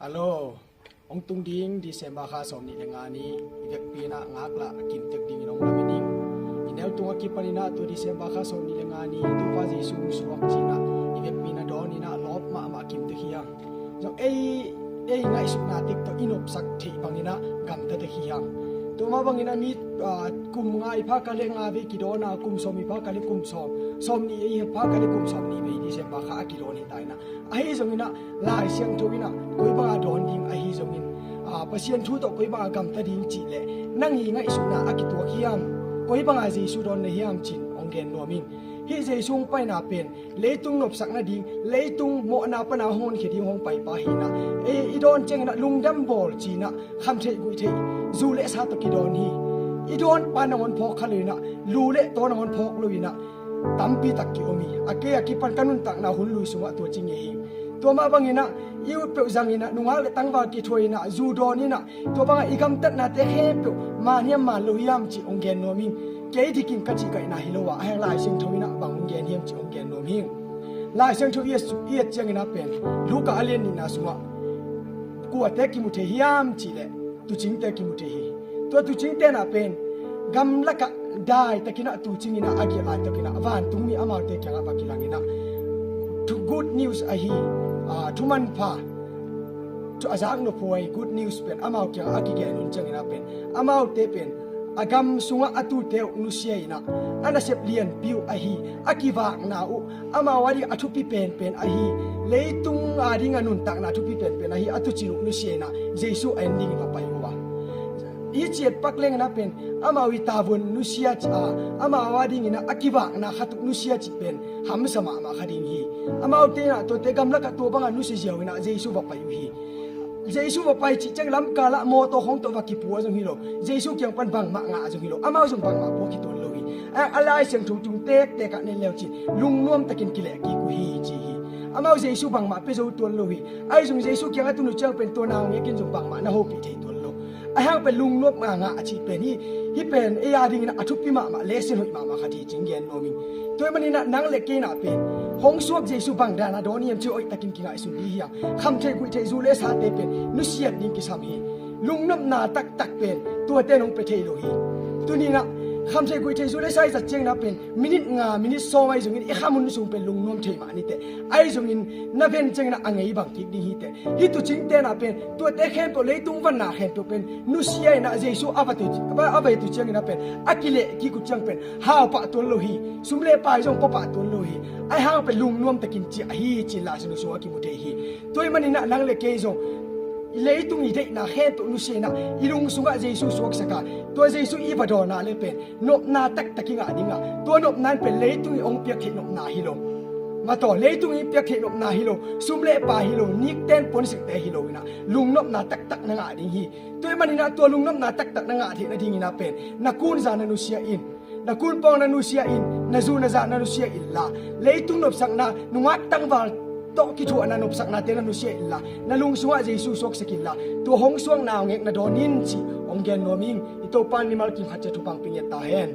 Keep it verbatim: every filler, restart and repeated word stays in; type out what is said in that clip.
Hello. Hong tung ding December kha sawm nih le nga ni i vekpi in ah ngaklah a kimtek dingin hong lamen ing. I neu tung a kipan in ah tua December kha sawm nih le nga ni Topa Jesu hong suak ci-in ah i vekpi in ah dawn in ah lawp mahmah a kimtek hi hang. Zong ei, ei ngaihsutna tek tawh i nopsak theih bangin ah gamta tek hi hang. Tua mah bangin ah mi, ah, kum nga i pha kha le nga vei kidawn a, kum sawm i pha kha le kum sawm, sawm nih i pha kha le kum sawm nih vei December kha a kidawn hi ta in ah. Ahi zongin ah Lai Siangtho in ah koi banga dawn ding ahi zongin, ah, Pasian thu tawh koi banga gamta ding cih leh nang i ngaihsutna a kituak hiam? Koi banga Jesu dawn na hiam ci-in hong gen nuam ing. Hih Jesu hong paina pen leitung nopsak nading, leitung mawhna pana hong honkhia ding hong paipa hi in ah, ei i dawn ciangin ah lungdam bawl ci-in ah khamtheih guihtheih zu le sa tawh kidawn hi. I dawn pa nangawn phawk kha lo in ah, lu le taw nangawn phawk lo in ah tampi tak ki-om hi. A kei a kipan ka nuntakna hun lui sungah tua ci ngei hi. Tua mah bangin ah i ut peuh zangin ah nungak le tangval kithuah in ah zu dawn in ah tua bangah i gamtatnate khempeuh man hiam man lo hiam cih hong gen nuam ing. Kei dikin ka cihkaihna hi lo a, a hang Lai Siangtho in ah bang hong gen hiam cih hong gen nuam ing. Lai Siangtho i et, i et ciangin ah pen Luka a lian nihna sungah kuate kimu thei hiam cih leh tuucingte kimu thei hi. Tua tuucingte in ah pen gamlakah daitakin ah tuucing in ah a giah laitakin ah vantungmi amaute kiangah va kilang in ah thu, good news ahi, ah, thu manpha, thu a zak nophuai good news pen amau kiangah a kigen hun ciangin ah pen amaute pen a gam sungah a tuute uh nusia in ah a nasep lianpi uh ahi a kivakna uh amau a ding a thupi penpen ahi, leitung a ding a nuntakna thupi penpen ahi a tuucing uh nusia in ah Jesu a en dingin va pai uh a. Hih ciat pak leng in ah pen amau i tavuan nusia cih a, amau a dingin ah a kivakna khat uh nusia cih pen hamsa mahmah kha ding hi. Amaute in ah tuate gamlakah tua bangah nusia ziau in ah Jesu va pai uh hi. Jesu va pai cih ciang lamkalah mawtaw khawng tawh va kipua zong hi lo, Jesu kiang pan bangmah ngah zong hi lo, amau zong bangmah pua kituan lo hi. A, a Lai Siangtho tung tektek ah nen leu cin lungnuam takin kileh kik uh hi ci hi. Amau Jesu bangmah pia zo tuan lo hi. Ahi zong Jesu kiang a tun uh ciang pen tua naungek in zong bangmah na hopih thei tuan lo. A hang pen lungnuam ngah a cih pen hi. Hih pen ei a dingin a thupi mahmah, lesson hoih mahmah khat hi ci-in gen nuam ing. Tua ahih manin ah nang le kei in ah pen hong suak Jesu bang dan a dawn hiam cih hoih takin kingaihsun dih hi hang. Khamtheih guihtheih zu le sate pen nusiat ding kisam hi. Lungnopna taktak pen tuate in hong pia thei lo hi. Tuni in ah khamtheih guihtheih zu le sa i zat ciangin ah pen minit nga, minit sawm ahi zongin i khamhun sung pen lungnuam thei mah ni teh. Ahi zongin na ven ciangin ah a ngei bang kik ding hi teh. Hih tuucingte in ah pen tuate khempeuh, leitung vanna khempeuh pen nusia in ah Jesu a va tu, a va, a va tu ciangin ah pen a kileh kik uh ciang pen hau pah tuan lo hi. Sum le pai zong pua pah tuan lo hi. Ahi hang pen lungnuam takin ciah hi ci-in Lai Siangtho sungah kimu thei hi. Tua ahih manin ah nang le kei zong leitung i deihna khempeuh nusia in ah i lung sungah Jesu suaksak a, tua Jesu i va dawn a le pen nopna taktak i ngah ding a, tua nopna in pen leitung in hong piak theih nopna hi lo. Mataw, leitung in piak theih nopna hi lo, sum le pai hi lo, nikten puansilhte hi lo in ah lungnopna taktak na ngah ding hi. Tua ahih manin ah tua lungnopna taktak na ngah theih nadingin ah pen na kunza na nusia in, na kunpawng na nusia in, na zu na za na nusia inla, leitung nopsakna, nungak tangval tawh kithuahna nopsaknate na nusia inla, na lung sungah Jesu suaksak inla, tua hong suak naungek na dawn in ci-in hong gen nuam ing. I Topa in mimal kim khat ciat thupha hong pia ngiat ta hen.